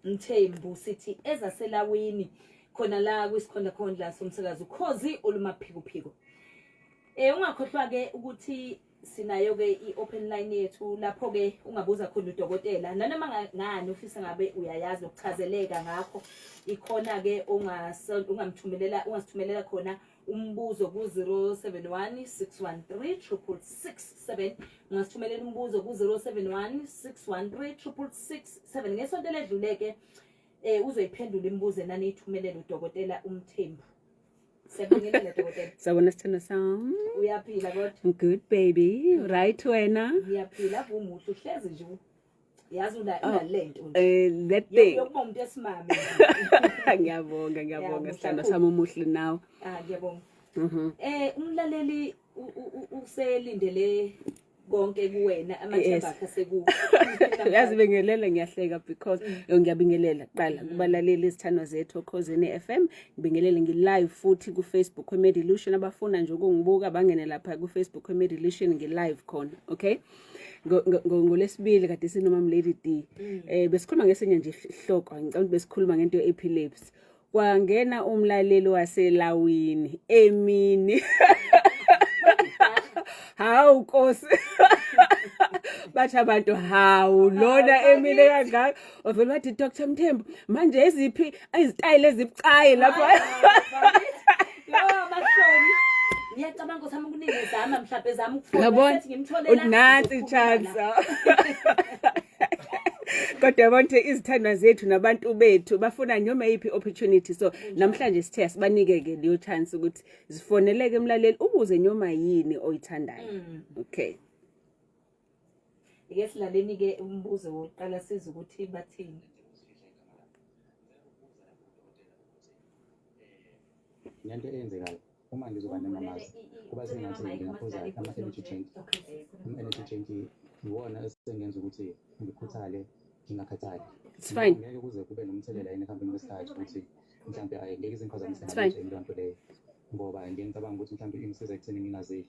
Mthembu, sithi ezaselawini khona la kwisikhonda khondla somsakazo Ukhozi olumaphikuphiko. Ungakhohlwa ke ukuthi sinayo ke i-open line yethu lapho ke ungabuza khona udokotela nanoma ngani ufisa ngabe uyayazi nokuchazeleka ngakho. Ikhona ke ungamthumelela, ungasithumelela khona umbuzo ku-071 613 6667. Ungasithumelela umbuzo ku-071 613 6667. Ngesonto eledlule ke uzoyiphendula imibuzo enaniyithumelela udokotela uMthembu. Siyabingelela, dokotela. Sawubona, sithando sami. Uyaphila kodwa? I'm good, baby. Right wena? Ngiyaphila, umuhle uhlezi nje. Yazi unalento nje. That thing. Yokuba umuntu esimame. Ngiyabonga, ngiyabonga, muhle sithando kakhulu. sami, umuhle nawe. Ah, ngiyabonga. Umlaleli uselindele konke kuwena, amathemba akhe seku. Yazi bengelela, ngiyahleka because ngiyabingelela kuqala kubalaleli, izithandwa zethu oKhozini FM. Ngibingelele ngi-live futhi ku-Facebook kwe-Medilution. Abafuna nje ukungibuka bangene lapha ku-Facebook kwe-Medilution, ngi-live khona, okay? Ngolesibili kade sinomam Lady D. Besikhuluma ngesinye nje isihloko, ngicabanga ukuthi besikhuluma ngento ye-epilepsy. Kwangena umlaleli waselawini emini. Hawu Nkosi. Bathi abantu, hawu, lona emile kangaka. Wavele wathi, "Dr Mthembu, manje eziphi izitayile ezibucayi lapha?" Yo, mahloni. Ngiyacabanga ukuthi ami kuningi zama mhlawumbe zama ukufona Yabona? sethi ngimtholela. Nansi chance. Kodwa yabona ukuthi izithandwa zethu nabantu bethu bafuna noma yiphi opportunity, so namhlanje sithe asibanike ke leyo chance ukuthi zifoneleke, emlaleli, ubuze noma yini oyithandayo. Okay. Ike silaleni ke umbuzo wokuqala, siza ukuthi bathini. Lento eyenzekayo uma ngizoba nemamazi, kuba sengathi ngingaphuza ama-energy drink. Ama-energy drink iwona esengenza ukuthi ngikhuthale, ngingakhathali. It's fine. Ngeke kuze kube nomthelela yini ekuhambeni kwesikhathi ukuthi mhlawumbe ayi ngeke izimphazamise It's fine. ngalutho yini leyo nto leyo? Ngoba ngiye ngicabanga ukuthi mhlawumbe ingisiza ekutheni ngingazidli,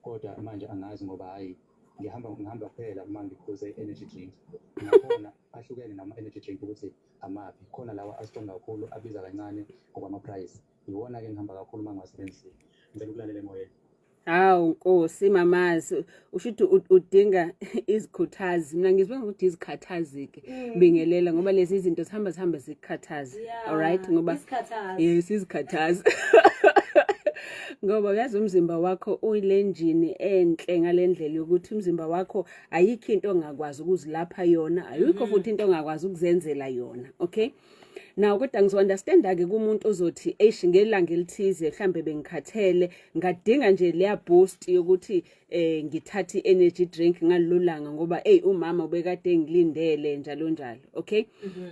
kodwa manje angazi ngoba hhayi, ngihamba kuphela uma ngiphuze i-energy drink. Nakhona ahlukene nama-energy drink ukuthi amaphi khona, lawa a-strong kakhulu abiza kancane ngokwama-price, iwona-ke ngihamba kakhulu uma ngiwasebenzisile. Ngicela ukulalela emoyeni. Hawu Nkosi, mamazi, usho ukuthi udinga izikhuthazi. Mina ngizwe ngokuthi izikhathazi-ke, bingelela, ngoba lezi zinto zihamba zihambe zikukhathaze. Alright, ngoba Isikhathazi. Yes, izikhathazi, ngoba uyazi umzimba wakho uyilenjini enhle ngalendlela yokuthi umzimba wakho ayikho into ongakwazi ukuzilapha yona, ayikho futhi into ongakwazi ukuzenzela yona, okay? Now kodwa ngizo-understanda-ke kumuntu ozothi, eish, ngelanga elithize mhlambe bengikhathele, ngadinga nje leya boost yokuthi ngithathe i-energy drink ngalelo langa, ngoba ey, umama ubekade engilindele, njalo njalo, okay?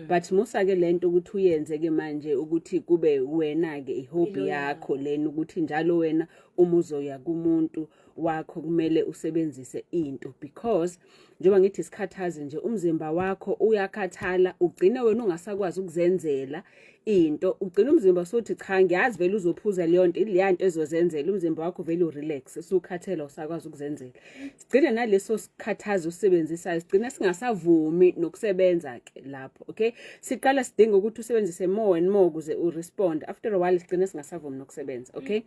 But musa-ke lento ukuthi uyenze-ke manje ukuthi kube wena-ke i-hobby Ilo yakho lena, ukuthi njalo wena uma uzoya kumuntu wakho kumele usebenzise into, because njengoba ngithi isikhathazi nje, umzimba wakho uyakhathala, ugcine wena ungasakwazi ukuzenzela into, ugcina umzimba usuthi, "Cha, ngiyazi vele uzophuza leyo nto, ileya nto ezozenzela." Umzimba wakho vele u-relax, usukhathela, usakwazi ukuzenzela. Sigcine naleso sikhathazi usisebenzisayo sigcine singasavumi nokusebenza ke lapho, okay? Siqala sidinga ukuthi usebenzise more and more ukuze u-respond. After a while sigcine singasavumi nokusebenza, okay?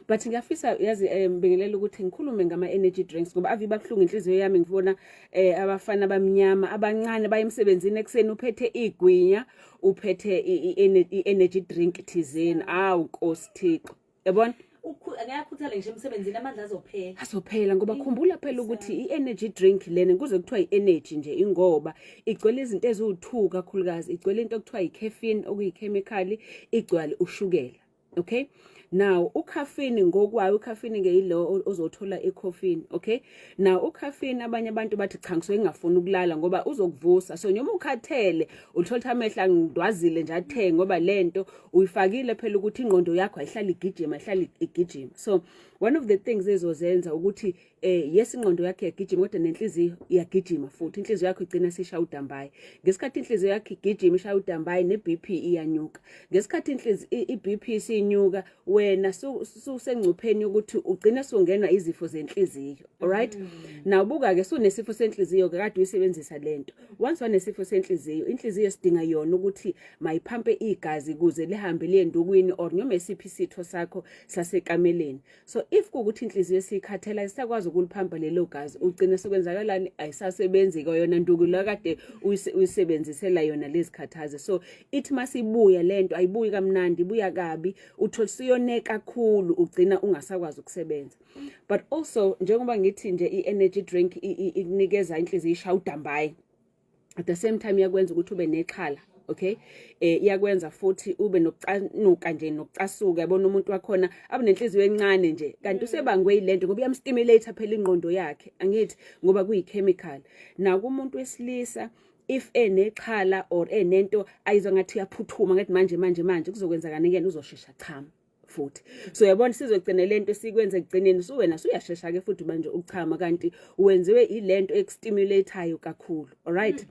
But ngiyafisa, yazi, bingelela ukuthi ngikhulume ngama-energy drinks, ngoba ave ibabuhlungu inhliziyo yami ngibona abafana abamnyama abancane baye emsebenzini ekuseni, uphethe igwinya, uphethe i-energy drink thizeni. Awu Nkosi Thixo, yabona? Ngiyakhuthale ngisho emsebenzini, amandla azophela. Azophela, ngoba khumbula phela ukuthi i-energy drink lena kuze kuthiwa i-energy nje ingoba igcwele izinto eziwu-two, kakhulukazi igcwele into okuthiwa i-caffeine, okuyikhemikhali, igcwale ushukela, okay? Now ucaffeine ngokwayo, ucaffeine ke yilo ozothola ecoffeeni, okay? Now ucaffeine, abanye abantu bathi, "Cha, ngisuke ngingafuni ukulala," ngoba uzokuvusa. So noma ukhathele, uthola amehla ngidwazile nje athe, ngoba lento uyifakile phela ukuthi ingqondo yakho ayihlali igijima, ayihlali igijima. So one of the things ezozenza ukuthi yes, ingqondo yakho iyagijima, kodwa nenhliziyo iyagijima futhi. Inhliziyo yakho igcina sishaya udambayi. Ngesikhathi inhliziyo yakho igijima, ishaya udambayi, ne-BP iyanyuka. Ngesikhathi inhliziyo i-BP isinyuka, wena Wena susengcupheni yokuthi ugcine sungenwa izifo zenhliziyo, alright? Now buka ke, sunesifo senhliziyo ke, kade uyisebenzisa lento. Once wanesifo senhliziyo, inhliziyo sidinga yona ukuthi mayiphampe igazi kuze lihambe liye endukwini or noma esiphi isitho sakho sasekameleni. So if kuwukuthi inhliziyo siyikhathela, ayisakwazi ukuliphampa lelo gazi, ugcine sekwenzakalani? Ayisasebenzi kwayona nduku la kade uyisebenzisela yona lezikhathazi. So ithi masibuya lento, ayibuyi kamnandi, ibuya kabi, uthola siyone kakhulu, ugcina ungasakwazi ukusebenza. But also, njengoba ngithi nje i-energy drink ikunikeza inhliziyo ishaya udambayi, at the same time iyakwenza ukuthi ube nexhala, okay? Iyakwenza futhi ube nokucanuka nje, nokucasuka, yabona umuntu wakhona abe nenhliziyo encane nje, kanti usebangwe yilento ngoba iyamstimulate phela ingqondo yakhe, angithi ngoba kuyi-chemical. Nakumuntu wesilisa, if enexhala or enento ayizwa ngathi uyaphuthuma, ngathi manje manje manje kuzokwenzakani kuyena, uzoshesha chama futhi. So uyabona, sizogcina lento sikwenze ekugcineni suwena suyashesha ke futhi manje ukuchama, kanti wenziwe ilento ekustimulate-ayo kakhulu, alright?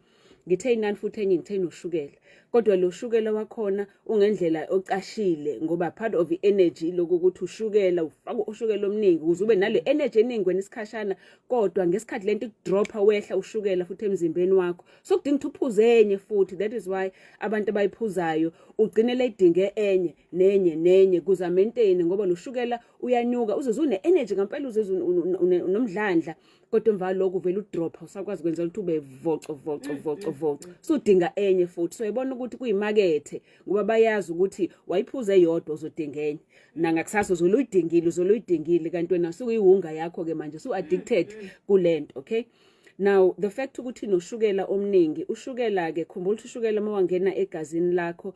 Ngithe inani futhi enye, ngithe noshukela, kodwa lo shukela wakhona ungendlela ocashile, ngoba part of i-energy lokhu ukuthi ushukela ufaka ushukela omningi ukuze ube nale energy eningi wena isikhashana, kodwa ngesikhathi lento ikudropha, wehla ushukela futhi emzimbeni wakho, so kudinga ukuthi uphuze enye futhi. That is why abantu abayiphuzayo ugcine leyidinge enye nenye nenye kuze maintain, ngoba lo shukela uyanyuka, uze une energy ngempela, uze unomdlandla, kodwa emva lokho uvela udrop, usakwazi kwenza ukuthi ube voco voco voco voco, sudinga enye futhi. So yabona ukuthi kuyimakethe, ngoba bayazi ukuthi wayiphuza eyodwa uzodinga enye, nangakusasa uzoluyidingile, uzoluyidingile, kanti wena sukuyiwunga yakho ke manje, su addicted kulento, okay? Now the fact ukuthi noshukela omningi, ushukela ke, khumbula ukuthi ushukela uma wangena egazini lakho,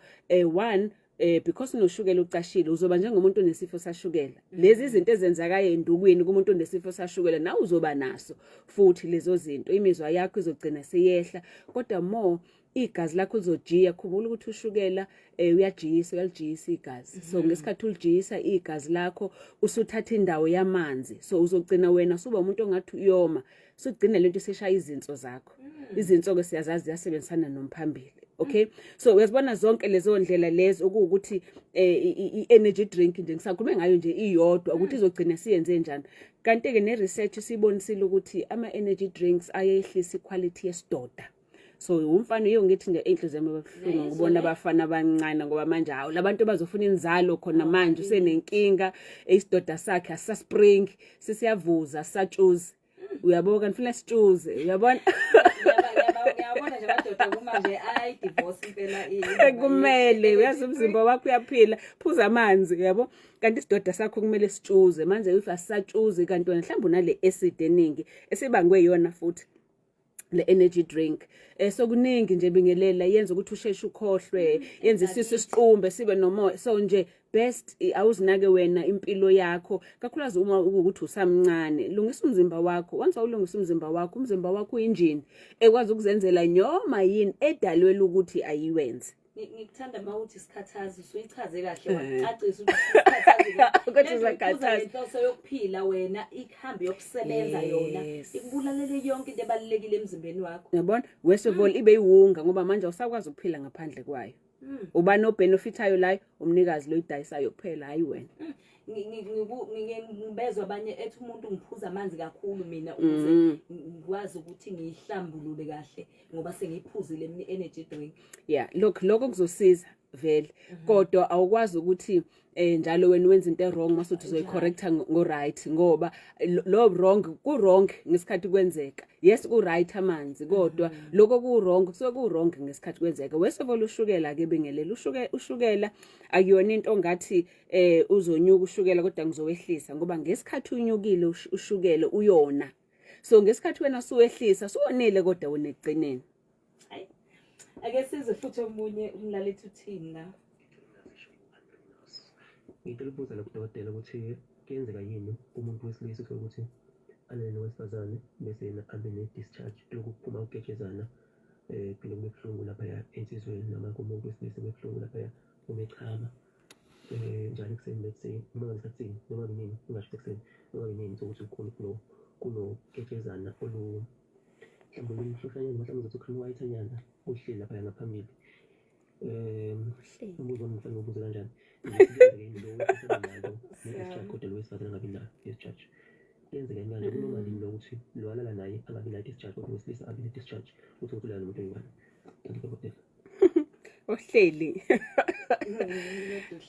one, because unoshukela ucashile, uzoba njengomuntu onesifo sashukela. Lezi izinto ezenzakayo endukwini kumuntu onesifo sashukela, nawe uzoba naso futhi lezo zinto. Imizwa yakho izogcina seyehla, kodwa more igazi lakho lizojiya. Khumbula ukuthi ushukela uyajiyisa, uyalijiyisa igazi. So ngesikhathi ulijiyisa igazi lakho, usuthatha indawo yamanzi, so uzogcina wena suba umuntu ongathi uyoma, sugcina lento iseshaya izinso zakho. Izinso ke siyazazi ziyasebenzisana nomphambili, okay? So uyazibona zonke lezo ndlela lezo okuwukuthi i-energy drink nje ngisakhulume ngayo nje iyodwa, ukuthi izogcina siyenze njani. Kanti ke ne-research sibonisile ukuthi ama-energy drinks ayehlisa iquality yesidoda. So umfana iyo ngithi nje inhliziyo yami ebuhlungu ngibona abafana abancane, ngoba manje hawu, labantu bazofuna inzalo khona manje usenenkinga, isidoda sakhe asisaspring, sisiyavuza, satshuzi, uyabo, kanti funa sitshuze, uyabona. Ngiyabona nje amadoda kumanje ayi divorce impela. Kumele uyazi umzimba wakho uyaphila, phuza amanzi, uyabo, kanti isidoda sakho kumele sitshuze. Manje if asisatshuzi, kanti wena mhlawumbe unale acid eningi esibangwe yona futhi le energy drink. So kuningi nje bingelela, yenza ukuthi usheshe ukhohlwe, yenza isisu siqumbe sibe nomoya. So nje best awuzinake wena impilo yakho, kakhulukazi uma ukuthi usamncane. Lungisa umzimba wakho. Once awulungisa umzimba wakho, umzimba wakho uyinjini ekwazi ukuzenzela noma yini edalwela ukuthi ayiwenze. Ngikuthanda uma uthi isikhathazi, usuyichaze kahle, wacacisa ukuthi isikhathazi Ukuthi isikhathazi. Inhloso yokuphila wena ikhambi yokusebenza yona ikubulalele yonke into ebalulekile emzimbeni wakho. Uyabona, worst of all ibe iwunga, ngoba manje awusakwazi ukuphila ngaphandle kwayo. Ubani obenefitayo layo? Umnikazi lo idayisayo kuphela, hayi wena. Ngike ngibezwa abanye ethi umuntu, ngiphuza amanzi kakhulu mina ukuze ngikwazi ukuthi ngiyihlambulule kahle, ngoba sengiyiphuzile mina i-energy drink. Yeah, look, lokho kuzosiza vele, kodwa awukwazi ukuthi njalo wena wenza into wrong masuthi uzoyicorrecta ngo right, ngoba lo wrong ku wrong ngesikhathi kwenzeka. Yes, ku right amanzi, kodwa lokho ku wrong kusuke ku wrong ngesikhathi kwenzeka. Worst of all ushukela ke bingelela, ushukela akuyona into ongathi uzonyuka ushukela kodwa ngizowehlisa, ngoba ngesikhathi unyukile ushukela uyona. So ngesikhathi wena suwehlisa, suwonile, kodwa wena ekugcineni. Hayi, ake size futhi omunye umlaleli, uthini la? Ngicela ukubuza la kudokotela ukuthi kuyenzeka yini umuntu wesilisa uthole ukuthi alele nowesifazane, bese yena abe ne-discharge, lokhu kuphuma ukuketshezana, kuphinde kube buhlungu laphaya ensizweni, noma kumuntu wesilisa kube buhlungu laphaya uma echama njalo ekuseni, let's say, noma ngesikhathi sini, noma kunini, ungasho ekuseni noma kunini, sokuthi kunoketshezana olu mhlawumbe olumhlohlanyana, mhlawumbe uzothi cream white anyana, kuhleli laphaya ngaphambili. Umbuzo wami ngifanele ngiwubuze kanjani? Kuyenzeka yini lo wesilisa abe nalo ne-discharge kodwa lo wesifazane angabi nayo discharge? Kuyenzeka yini kanje? Kunoma yini lo ukuthi lo alala naye angabi nayo discharge kodwa wesilisa abe ne-discharge, uthole ukuthi ulala nomuntu oyi-one? Thank you, dokotela. Ohleli.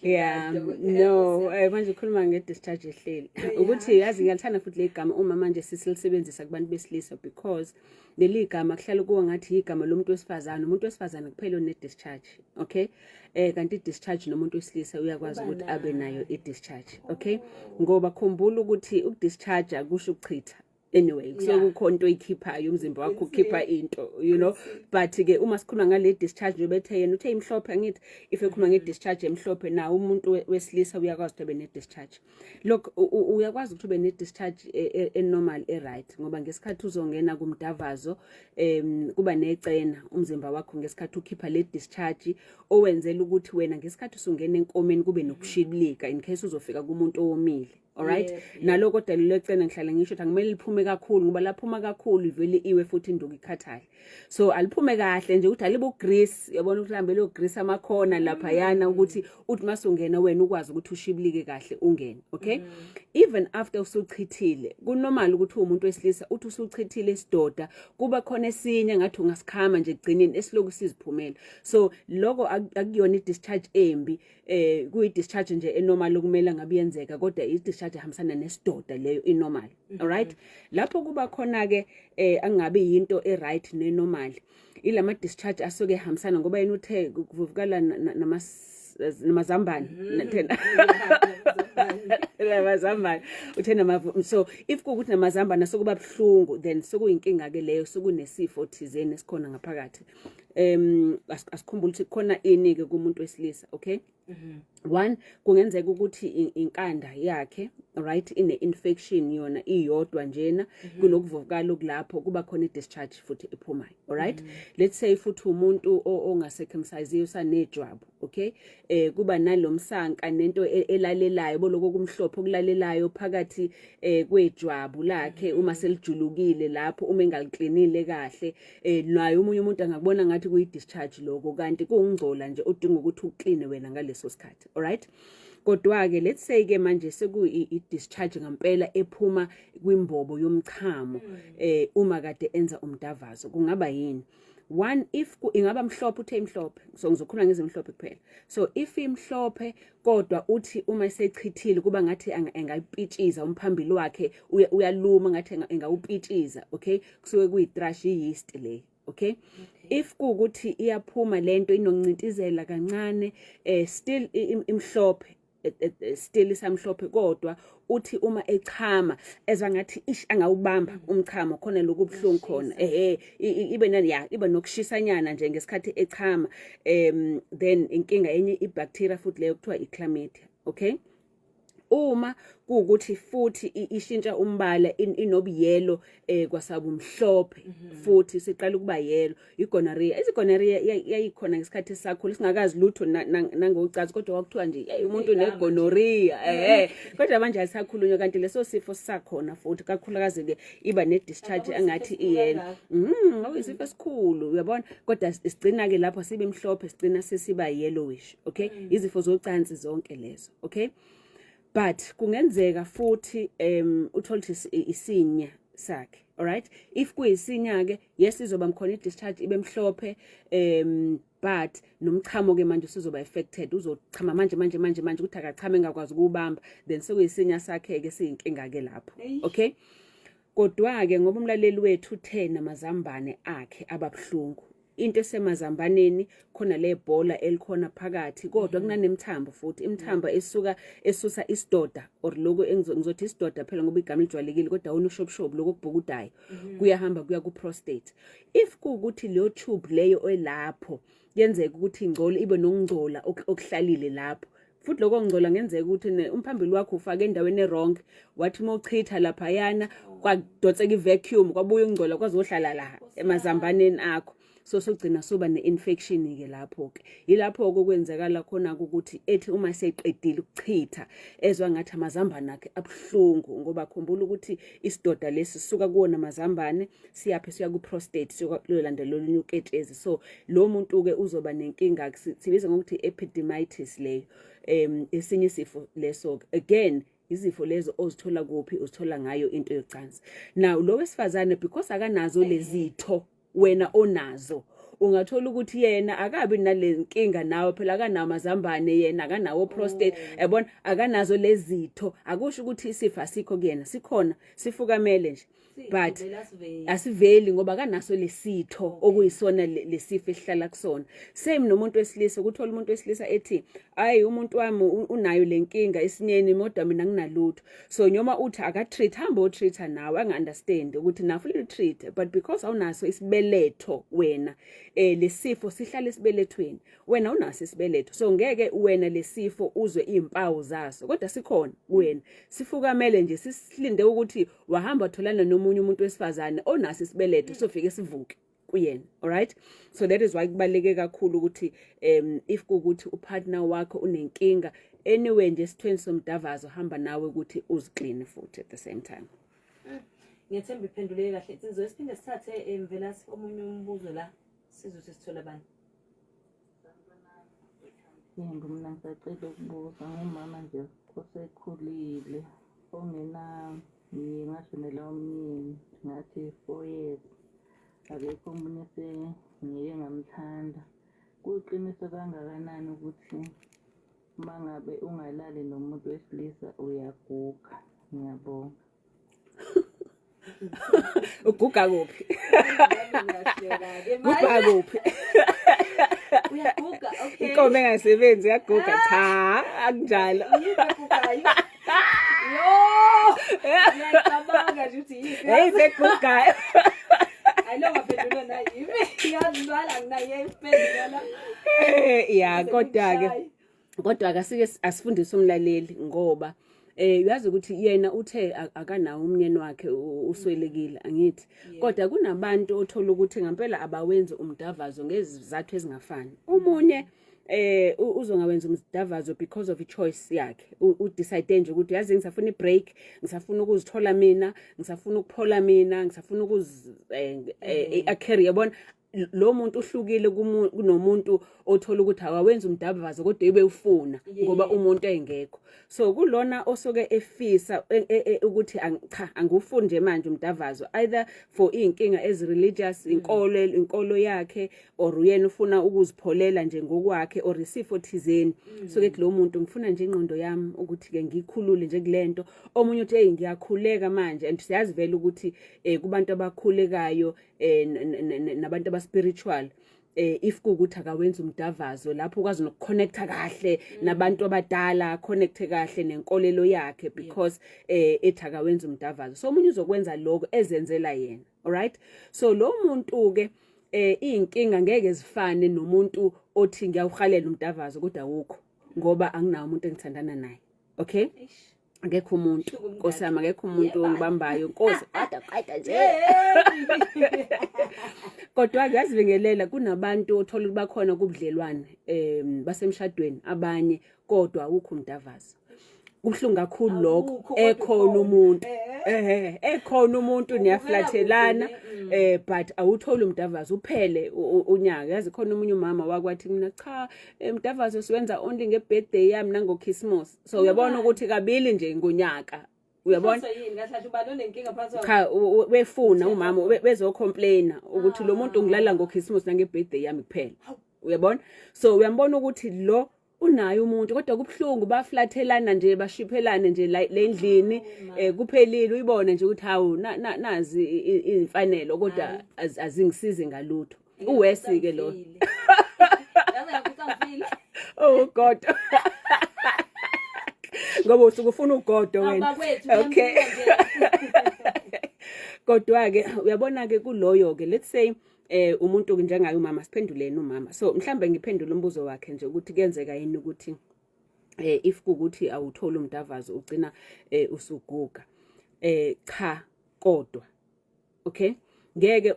Yeah, no, manje ukhuluma nge-discharge ehleli. Ukuthi yazi ngiyalithanda futhi le gama uma manje sisilisebenzisa kubantu besilisa, because leli gama kuhlala kuwa ngathi igama lomuntu wesifazane, umuntu wesifazane kuphela one-discharge, okay? Kanti i-discharge nomuntu wesilisa uyakwazi ukuthi abe nayo i-discharge, okay? Ngoba khumbula ukuthi uku-discharge akusho ukuchitha. Anyway, kusuke kukhona into oyikhiphayo, umzimba wakho ukhipha into. But ke uma sikhuluma ngale discharge nje bethe yena uthe imhlophe, angithi if ekhuluma nge discharge emhlophe, nawo umuntu wesilisa uyakwazi ukuthi abe ne discharge. Look, uyakwazi ukuthi ube ne discharge e normal e right, ngoba ngesikhathi uzongena kumdavazo kuba necena umzimba wakho ngesikhathi ukhipha le discharge, owenzela ukuthi wena ngesikhathi usungena enkomeni kube nokushibilika in case uzofika kumuntu owomile, alright? Nalo kodwa lelo cena ngihlala ngisho ukuthi akumele liphume kakhulu, ngoba laphuma kakhulu ivele iwe futhi induku ikhathale. So aliphume kahle nje ukuthi alibe ugrease, uyabona ukuthi hambe lo grease amakhona laphayana, ukuthi uthi masungena wena ukwazi ukuthi ushibilike kahle ungene, okay? Even after usuchithile, kunormal ukuthi umuntu wesilisa uthi usuchithile isidoda kuba khona esinye ngathi ungasikhama nje ekugcineni esiloku siziphumela. So lokho akuyona i-discharge embi, kuyi discharge nje enormal okumele ngabe yenzeka, kodwa i discharge ehambisana nesidoda leyo inormal, alright? Lapho kuba khona ke angabe yinto e right ne normal, ilama discharge asuke ehambisana, ngoba yena uthe kuvuvukala namazambane, namazambane uthe nama. So if kuwukuthi namazambane sokuba buhlungu, then sokuyinkinga ke leyo, sokunesifo thizeni esikhona ngaphakathi. Asikhumbule ukuthi khona ini ke kumuntu wesilisa, okay? One, kungenzeka ukuthi inkanda yakhe, right, ine infection yona iyodwa njena, kunokuvuvukala okulapho, kuba khona i-discharge futhi ephumayo, alright? Let's say futhi umuntu ongacircumcisiwe usanejwabu, okay? Kuba nalomsanka nento elalelayo boloko kumhlophe okulalelayo phakathi kwejwabu lakhe uma selijulukile lapho, uma engaliklinile kahle. Naye omunye umuntu angakubona ngathi kuyi discharge lokho, kanti kuwungcola nje odinga ukuthi ukline wena ngaleso sikhathi, alright? Kodwa ke let's say ke manje sekuyi discharge ngempela ephuma kwimbobo yomchamo uma kade enza umdavazo, kungaba yini? One, if ingaba mhlophe, uthe imhlophe, so ngizokhuluma ngezimhlophe kuphela. So if imhlophe kodwa uthi uma esechithile kuba ngathi engayipitshiza umphambili wakhe, uyaluma ngathi engawupitshiza, okay? Kusuke kuyi-thrush, i-yeast le, okay? If kuwukuthi iyaphuma lento inokuncintizela kancane, still imhlophe, still isamhlophe, kodwa uthi uma echama ezwa ngathi ish angawubamba umchamo khona, lokhu buhlungu khona, ehe, ibe nani ya ibe nokushishanyana nje ngesikhathi echama, then inkinga enye ibacteria futhi leyo kuthiwa ichlamydia, okay? Uma kuwukuthi futhi ishintsha umbala, inobuyelo kwasabumhlophe futhi siqala ukuba yellow, igonorrhea. Izigonorrhea yayikhona ngesikhathi sakhula singakazi lutho nangocansi, kodwa kwakuthiwa nje hey, umuntu unegonorrhea, kodwa manje ayisakhulunywa, kanti leso sifo sisakhona futhi, kakhulukazi ke iba ne discharge engathi iyellow. Okuyisifo esikhulu, uyabona, kodwa sigcina ke lapho sibe mhlophe, sigcina sesiba yellowish, okay? Izifo zocansi zonke lezo, okay? But kungenzeka futhi uthole ukuthi isinya sakhe, alright? If kuyisinya ke, yes, izoba mkhona i-discharge ibe mhlophe, but nomchamo ke manje usuzoba affected, uzochama manje manje manje manje ukuthi akachame engakwazi ukubamba, then sekuyisinya sakhe ke siyinkinga ke lapho, okay? Kodwa ke ngoba umlaleli wethu uthe namazambane akhe ababuhlungu, into esemazambaneni khona le bhola elikhona phakathi, kodwa kunanemthambo futhi, imithambo esuka esusa isidoda or lokho ngizothi isidoda phela ngoba igama lijwayelekile, kodwa awona ushobushobu lokho okubhukudayo, kuyahamba kuya ku prostate. If kuwukuthi leyo tube leyo elapho yenzeka ukuthi ingcole, ibe nokungcola okuhlalile lapho futhi, lokho kungcola ngenzeka ukuthi umphambili wakho ufake endaweni e-wrong, wathi uma uchitha laphayana kwadonseka i-vacuum, kwabuya ukungcola kwazohlala la emazambaneni akho. So sogcina soba ne-infection ke lapho ke. Yilapho ke okwenzakala khona ukuthi ethi uma seqedile ukuchitha ezwa ngathi amazambane akhe abuhlungu, ngoba khumbula ukuthi isidoda lesi sisuka kuwona amazambane siyaphi, siya ku-prostate, siyolandela olunye uketshezi. So lo muntu ke uzoba nenkinga, sibiza ngokuthi epididymitis leyo, esinye isifo leso. Again, izifo lezo ozithola kuphi? Uzithola ngayo into yocansi. Now lo wesifazane, because akanazo lezitho wena onazo, ungathola ukuthi yena akabi nale nkinga nawe. Phela akanawo amazambane yena, akanawo prostate, yabona, akanazo lezitho. Akusho ukuthi isifo asikho kuyena, sikhona, sifukamele nje, but asiveli ngoba akanaso lesitho okuyisona lesifo esihlala kusona. Same nomuntu wesilisa, ukuthola umuntu wesilisa ethi, "Ayi, umuntu wami unayo lenkinga esinyeni, kodwa mina nginalutho." So noma uthi aka-treat, hamba o-treat nawe, anga-understand ukuthi nafu treat, but because awunaso isibeletho wena, lesifo sihlala esibelethweni, wena unaso isibeletho, so ngeke wena lesifo uzwe izimpawu zaso, kodwa sikhona kuwena, sifukamele nje, sisilinde ukuthi wahamba watholana nomunye umuntu wesifazane onaso isibeletho, sofike sivuke kuyena. Alright, so that is why kubaluleke kakhulu ukuthi if kukuthi upartner wakho unenkinga anyway nje esithweni somdavazo, hamba nawe ukuthi uziclean futhi at the same time. Ngiyethemba iphenduleke kahle insizwa. Siphinde sithathe, Mvelasi, omunye umbuzo la, sizothi sithola bani. Yebo, mina ngisacela ukubuza ngumama nje osekhulile ongenamyeni, ngashonelwa umyeni ngathi 4 years, akekho omunye esengike ngamthanda. Kuyiqiniso kangakanani ukuthi uma ngabe ungalali nomuntu wesilisa uyaguga? Ngiyabonga. Uguga kuphi? Guga kuphi? Uyaguga, okay. Inkomo engasebenzi iyaguga? Cha, akunjalo. Yini egugayo? Yo, ngiyacabanga nje ukuthi yini. Hey, segugayo. Ayilo, ngaphendula na yimi, ngiyazibala, nginaye impendulo la. Ya, kodwa ke kodwa akasike asifundise umlaleli, ngoba uyazi ukuthi yena uthe akanawo umnyeni wakhe, uswelekile, angithi? Kodwa kunabantu othola ukuthi ngempela abawenzi umdavazo ngezizathu ezingafani. Omunye uzongawenza umdavazo because of i-choice yakhe, udecide nje ukuthi, yazi, ngisafuna i-break, ngisafuna ukuzithola mina, ngisafuna ukuphola mina, ngisafuna ukuz a-career, yabona. Lo muntu uhlukile kunomuntu othola ukuthi awawenza umdavazo kodwa ebe ufuna ngoba umuntu engekho. So kulona osuke efisa ukuthi cha, angufuni nje manje umdavazo, either for iy'nkinga ezi-religious, inkolo yakhe, or uyena ufuna ukuzipholela nje ngokwakhe, or isifo thizeni, so ke lo muntu, ngifuna nje ingqondo yami ukuthi ke ngikhulule nje kulento. Omunye uthi, "Hey, ngiyakhuleka manje," and siyazi vele ukuthi kubantu abakhulekayo nabantu aba-spiritual, if kuukuthi akawenza umdavazo, lapho ukwazi nokuconnecta kahle nabantu abadala, connecte kahle nenkolelo yakhe, because ethi akawenza umdavazo. So omunye uzokwenza lokho ezenzela yena, alright? So lo muntu ke inkinga ngeke zifane nomuntu othi, "Ngiyawuhalela umdavazo kodwa awukho ngoba anginawo umuntu engithandana naye." Okay, akekho umuntu, Nkosi yami, akekho umuntu ongibambayo, Nkosi, kodwa qeda nje. Kodwa kuyazibingelela, kunabantu othola ukuthi bakhona kubudlelwane, basemshadweni abanye, kodwa awukho umdavazo. Kubuhlungu kakhulu lokho. Awukho, kodwa Ekhona ukhona. umuntu, ekhona umuntu, niyaflathelana, but awutholi umdavazo, uphele unyaka. Yazi khona omunye umama wakwathi mina, "Cha, umdavazo siwenza only ngebirthday yami nangoChristmas." So uyabona ukuthi kabili nje ngonyaka, uyabona. Inhloso yini kahle kahle? Ubani onenkinga phakathi kwabo? Cha, wefuna umama bezocomplaina ukuthi lo muntu ngilala ngoChristmas nangebirthday yami kuphela, uyabona. So uyambona ukuthi lo unaye umuntu, kodwa kubuhlungu, baflathelana nje, bashiphelane nje la le ndlini, kuphelile. Uyibone nje ukuthi hawu, nazi izimfanelo, kodwa azingisizi ngalutho. Uwesi ke lo. Yazi ngakuthi angifile. Oh God, ngoba usuke ufuna ugodo wena. Abakwethu. Okay. Nje. Kodwa ke uyabona ke kuloyo ke, let's say umuntu njengaye umama, siphenduleni umama. So mhlambe ngiphendule umbuzo wakhe nje ukuthi kuyenzeka yini ukuthi if kukuthi awutholi umdavazo ugcina usuguga. Cha, kodwa okay, Ngeke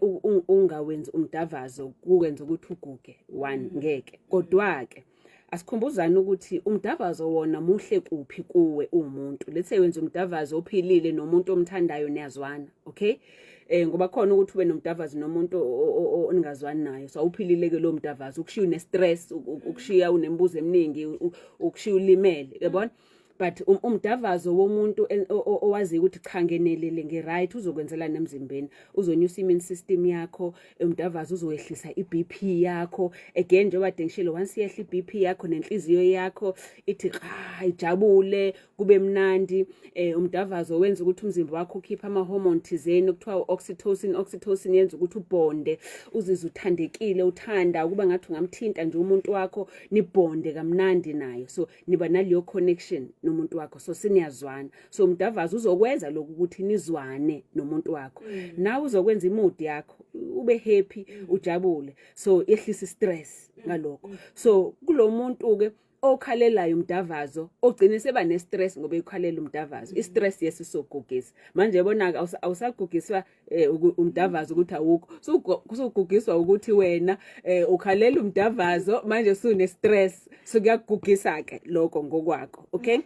ungawenzi umdavazo kukwenza ukuthi uguge one, ngeke. Kodwa ke asikhumbuzane ukuthi umdavazo wona muhle kuphi kuwe uwumuntu. Let's say wenza umdavazo ophilile nomuntu omthandayo, niyazwana, okay? Ngoba khona ukuthi ube nomdavazo nomuntu oningazwani naye, so awuphilile ke lo mdavazo, ukushiya une-stress, ukushiya unembuzo eminingi, ukushiya ulimele, yabona. But umdavazo womuntu owaziyo ukuthi cha, ngenelele, ngi-right, uzokwenzelana emzimbeni, uzonyusa immune system yakho. Umdavazo uzowehlisa i-BP yakho again, njengoba kade ngishilo, once yehla i-BP yakho nenhliziyo yakho ithi cha, ijabule, kube mnandi. Umdavazo wenza ukuthi umzimba wakho ukhiphe ama-hormone thizeni okuthiwa u-oxytocin. Oxytocin yenza ukuthi ubonde, uzizwe uthandekile, uthanda ukuba ngathi ungamthinta nje umuntu wakho, nibonde kamnandi naye, so niba naleyo connection nomuntu wakho, so siniyazwana. So umdavazo uzokwenza lokhu ukuthi nizwane nomuntu wakho. Nawe uzokwenza i-mood yakho ube happy, ujabule, so yehlisa stress ngalokho. So kulo muntu ke okhalelayo umdavazo, ogcine seba ne-stress ngoba ekhalela umdavazo, i-stress yesisogugisa manje, yabona-ke, awusagugiswa umdavazo ukuthi awukho, usugugiswa ukuthi wena ukhalela umdavazo manje, sune-stress, so kuyakugugisa ke lokho ngokwakho, okay?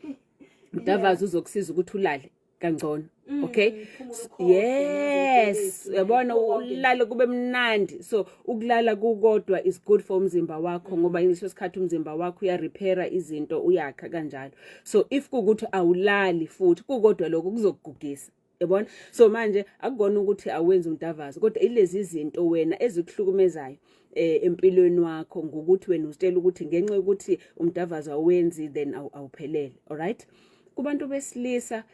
Umdavazo uzokusiza ukuthi ulale kangcono, okay? Phumula ukhohlwe, Yes. nenze Uyabona, konke. Ulale kube mnandi. So ukulala kukodwa is good for umzimba wakho, ngoba ngeso sikhathi umzimba wakho uya-repaira izinto, uyakha kanjalo. So if kukuthi awulali futhi kukodwa, lokho kuzokugugisa, yabona. So manje akukona ukuthi awenzi umdavazo, kodwa ilezi zinto wena ezikuhlukumezayo empilweni wakho, ngokuthi wena uzitshela ukuthi ngenxa yokuthi umdavazo awenzi, then awuphelele. Alright, kubantu besilisa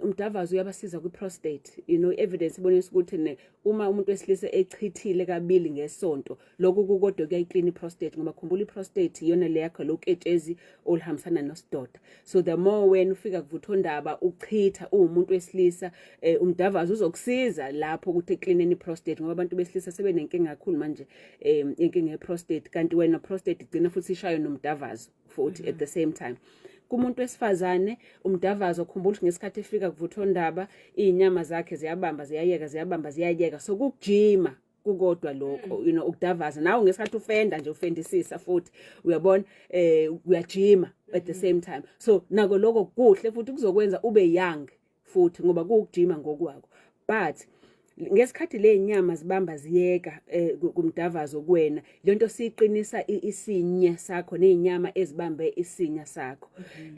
umdavazo uyabasiza kwi-prostate. Evidence ibonisa ukuthi uma umuntu wesilisa echithile kabili ngesonto, lokhu kukodwa kuyayiklina i-prostate, ngoba khumbula, i-prostate iyona le yakho loketshezi oluhambisana nosidoda. So the more wena ufika kuvuthondaba uchitha uwumuntu wesilisa, umdavazo uzokusiza lapho ukuthi eklineni i-prostate, ngoba abantu besilisa sebenenkinga kakhulu manje, inkinga ye-prostate, kanti wena prostate igcina futhi ishayo nomdavazo futhi at the same time. Kumuntu wesifazane umdavazo, khumbula ukuthi ngesikhathi efika kuvuthondaba iy'nyama zakhe ziyabamba, ziyayeka, ziyabamba, ziyayeka, so kukujima kukodwa lokho, ukudavaza nawe ngesikhathi ufenda nje, ufendisisa futhi, uyabona, uyajima at the same time. So nako lokho kuhle futhi, kuzokwenza ube young futhi ngoba kuwukujima ngokwakho. But ngesikhathi le nyama zibamba ziyeka kumdavazo kuwena, lento siqinisa isinye sakho nezinyama ezibambe isinya sakho.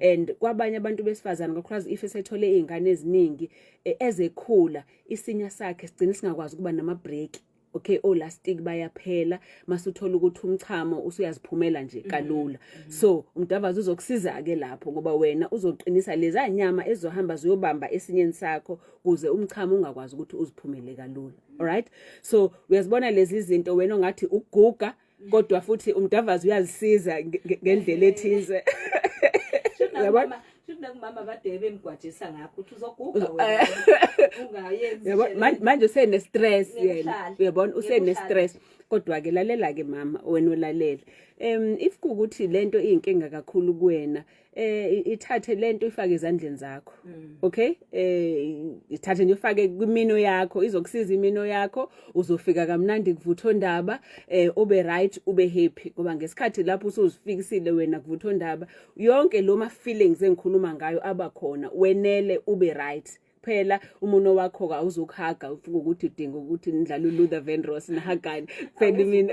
And kwabanye abantu besifazane, kakhulukazi if esethole izingane eziningi, ezekhula isinya sakhe sigcina singakwazi ukuba nama break, okay, olastic bayaphela, masuthola ukuthi umchamo usuyaziphumela nje kalula. So umdavazo uzokusiza ke lapho, ngoba wena uzoqinisa leza nyama ezohamba ziyobamba esinyeni sakho kuze umchamo ungakwazi ukuthi uziphumele kalula. Alright, so uyazibona lezi zinto wena ongathi uguga, kodwa futhi umdavazo uyazisiza ngendlela ethize. Uyabona? Shuthi nakumama bade bemgwajisa ngakho ukuthi uzoguga wena ungayenzi. Yabo, manje usene stress yena. Ngeke. Uyabona, usene Ngeke uhlale. stress. Kodwa ke lalela ke mama, wena olalele, if kukuthi lento iyinkinga kakhulu kuwena, ithathe lento ifake ezandleni zakho, okay? Ithathe nje ufake kwimino yakho, izokusiza imino yakho, uzofika kamnandi kuvuthondaba, ube right, ube happy, ngoba ngesikhathi lapho usuzifikisile wena kuvuthondaba, yonke lo ma feelings engikhuluma ngayo abakhona, wenele, ube right. Phela umuno wakho awuzukuhaga, ufika ukuthi udinga ukuthi nidlale uLuther Vandross, nihagane phela mina.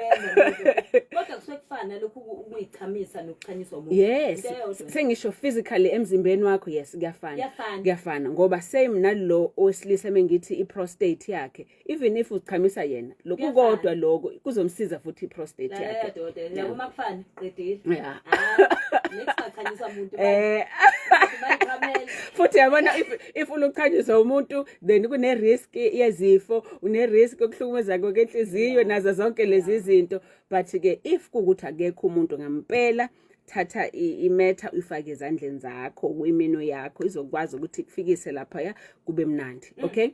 Kodwa kusuke kufana lokhu ukuyichamisa nokuchanyiswa umuntu. Yes. Into eyodwa. Sengisho physically emzimbeni wakho, yes, kuyafana. Kuyafana. Kuyafana, ngoba same nalo owesilisa mengithi i-prostate yakhe, even if uchamisa yena lokhu Kuyafana. kodwa lokho kuzomsiza futhi i-prostate Lalela yakhe. doda, yabo, makufana qedile. Yeah. Ah, next achanyiswa umuntu. Bayichamela. Futhi yabona, if uluchanyiswa umuntu, then kune risk yezifo, une risk yokuhlukumeza kwenhliziyo nazo zonke lezi zinto. But ke if kukuthi akekho umuntu ngampela, thatha imetha uyifake ezandleni zakho, kwimino yakho, izokwazi ukuthi kufikise lapha ya kube mnandi, okay?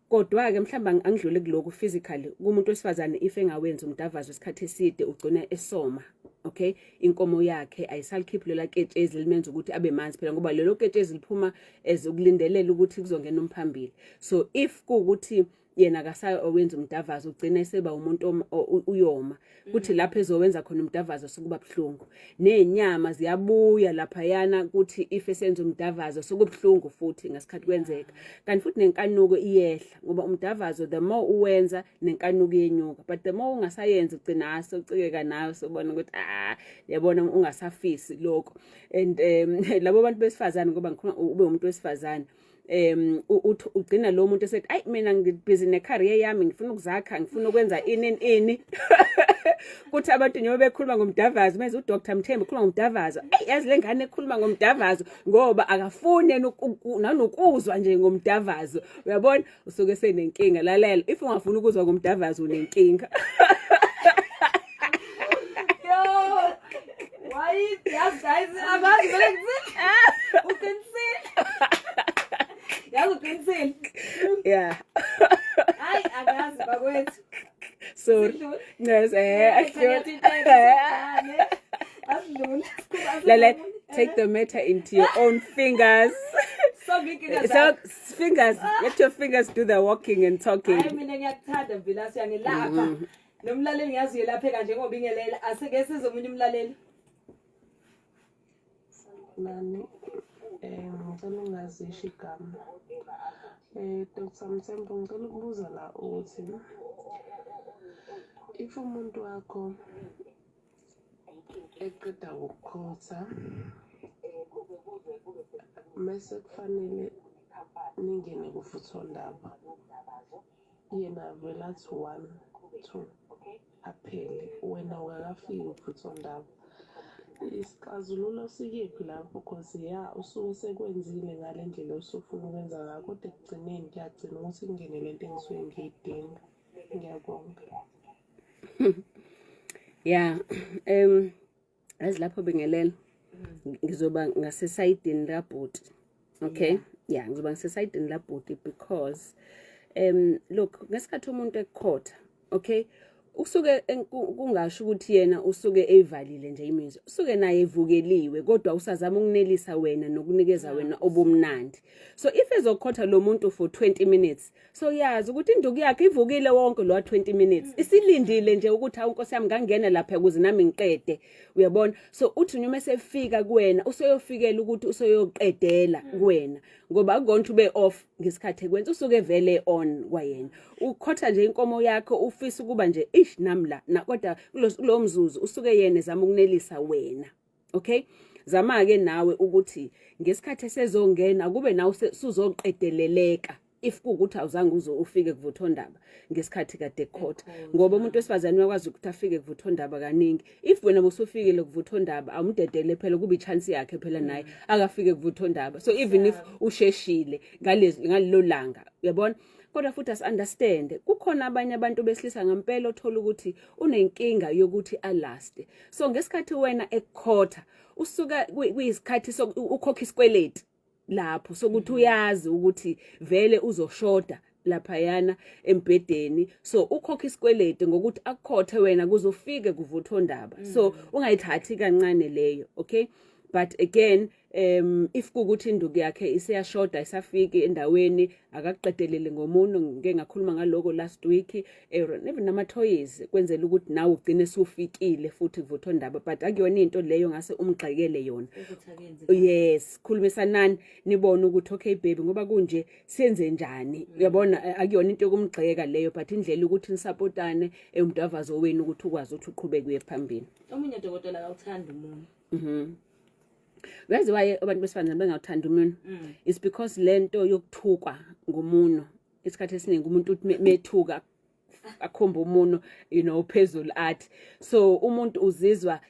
Kodwa ke mhlawumbe angidlule kuloko physically. Kumuntu wesifazane, if engawenzi umdavazo isikhathi eside, ugcina esoma, okay? Inkomo yakhe ayisalikhiphi lela ketshezi limenza ukuthi abe manzi phela, ngoba lelo ketshezi liphuma as ukulindelela ukuthi kuzongena umphambili. So if kuwukuthi Yena akasawenza umdavazo, ugcina eseba umuntu uyoma, kuthi lapho ezowenza khona umdavazo sukuba buhlungu, nezinyama ziyabuya laphayana, kuthi if esenza umdavazo sokubhlungu futhi ngasikhathi kwenzeka. Kanti futhi nenkanuko iyehla, ngoba umdavazo the more uwenza nenkanuko iyenyuka, but the more ungasayenzi ugcina sewucikeka nawe, sobona ukuthi ah, yabona, ungasafisi lokho. And labo bantu besifazane, ngoba ngikhuluma ube umuntu wesifazane, ugcina lo muntu esethi, "Ayi, mina ngibhizi ne-career yami, ngifuna ukuzakha, ngifuna ukwenza ini ini." Kuthi abantu njengoba bekhuluma ngomdavazo, manje uDr Mthembu ukhuluma ngomdavazo, "Ayi, yazi le ngane ekhuluma ngomdavazo," ngoba akafuni yena nanokuzwa nje ngomdavazo. Uyabona, usuke senenkinga. Lalela, if ungafuni ukuzwa ngomdavazo, unenkinga. Yo! Why? Yazi guys, abazi vele kuthini. Uqinisile. Yazi uqinisile. Hayi, angazi bakwethu. Sorry. Sidlule. Yes, Asidlule. Lalela, take the matter into your own fingers. Solve inkinga So zakho. fingers, let your fingers do the walking and Hayi, talking. mina ngiyakuthanda Mvelase, uyangilapha. Nomlaleli ngiyazi uyelapheka njengoba ingelela. Asike size omunye umlaleli. Nani, ngicela ungazisho igama. Dr Mthembu, ngicela ukubuza la ukuthi if umuntu wakho eqeda ukukhotha mese kufanele ningene kuvuthondaba, yena vele athi one two aphele, wena ungakafiki kuvuthondaba, isixazululo sikephi lapho? Cause ya, usuke sekwenzile ngale ndlela osufuna ukwenza ngayo, kodwa ekugcineni kuyagcina ukuthi kungene lento engisuke ngiyidinga. Ngiyabonga. Yeah. Yazi lapho bengelela ngizoba ngasesayidini labhuti. Okay? Yeah, ngizoba ngasesayidini labhuti because look, ngesikhathi umuntu ekukhotha, okay? Usuke kungasho ukuthi yena usuke eyivalile nje imizwa. Usuke naye evukeliwe, kodwa usazama ukunelisa wena nokunikeza wena obumnandi. So if ezokhotha lo muntu for 20 minutes, so yazi ukuthi induku yakhe ivukile wonke lo 20 minutes. Isilindile nje ukuthi, "Awu Nkosi yami, ngangena lapha ukuze nami ngiqede." Uyabona? So uthi noma esefika kuwena, useyofikela ukuthi useyoqedela kuwena, ngoba akukona ukuthi ube off ngesikhathi ekwenza, usuke vele on kwayena. Ukhotha nje inkomo yakho, ufisa ukuba nje ish nami la na, kodwa kulo mzuzu usuke yena ezama ukunelisa wena. Okay? Zama ke nawe ukuthi ngesikhathi esezongena kube nawe suzoqedeleleka, if kuwukuthi awuzange uze ufike kuvuthondaba ngesikhathi kade kukhotha, ngoba umuntu wesifazane uyakwazi ukuthi afike kuvuthondaba kaningi. If wena busufikile kuvuthondaba, awumdedele phela, kuba i-chance yakhe phela naye akafike kuvuthondaba. So even if usheshile ngalezi ngalelo langa, uyabona. Kodwa futhi asi-understand, kukhona abanye abantu besilisa ngempela othola ukuthi unenkinga yokuthi alaste. So ngesikhathi wena ekukhotha, usuka kuyisikhathi ukhokha isikweleti lapho sokuthi uyazi ukuthi vele uzoshoda laphayana embhedeni, so ukhokha isikweleti ngokuthi akukhothe wena kuzofike kuvuthondaba. So ungayithathi kancane leyo, okay? But again, if kukuthi induku yakhe iseyashoda, isafiki endaweni, akakuqedelele ngomuno. Ngike ngakhuluma ngaloko last week, even nama toys, kwenzela ukuthi nawe ugcine sufikile futhi kuvuthondaba, but akuyona into leyo ngase umgxekele yona. Ukuthi akenze. Yes, khulumisanani, nibone ukuthi, "Okay baby, ngoba kunje senze njani?" Uyabona, akuyona into yokumgxeka leyo, but indlela ukuthi nisupportane emdavazo wenu ukuthi ukwazi ukuthi uqhubeke uye phambili. Omunye, dokotela, akawuthanda umuntu. Uyazi why abantu besifazane bengawuthanda umunwe? It's because lento yokuthukwa ngomuno, isikhathi esiningi umuntu uthi methuka akhomba umuno phezulu, athi so umuntu uzizwa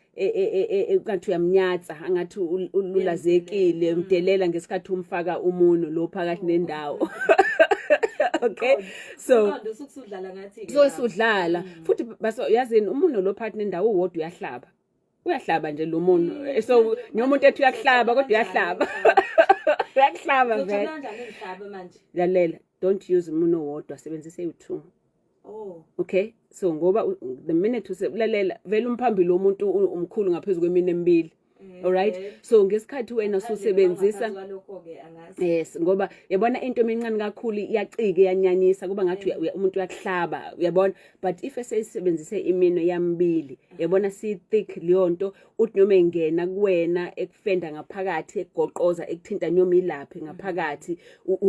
kanti uyamnyatsa, angathi ululazekile, umdelela ngesikhathi umfaka umuno lo phakathi nendawo, okay? So Uqonde usuke usudlala ngathi-ke so lapho. Sudlala futhi baso, yazini, umuno lo phakathi nendawo uwodwa uyahlaba, uyahlaba nje lo muno. So nomuntu ethi uyakuhlaba, kodwa uyahlaba, uyakuhlaba Uzothola vele. kanjani engihlabe manje? Lalela, don't use umuno wodwa, sebenzisa eyi-two. Oh. Okay, so ngoba the minute uselalela vele umphambili womuntu umkhulu ngaphezulu kwemine emibili. Alright, so ngesikhathi wena ususebenzisa yes, ngoba yabona into emincane kakhulu iyacika, iyanyanyisa, kuba ngathi umuntu uyakuhlaba, uyabona. But if eseyisebenzise iminwe yamibili, yabona, si thick leyo nto, uthi noma engena kuwena ekufenda ngaphakathi, ekugoqoza, ekuthinta noma ilaphi ngaphakathi,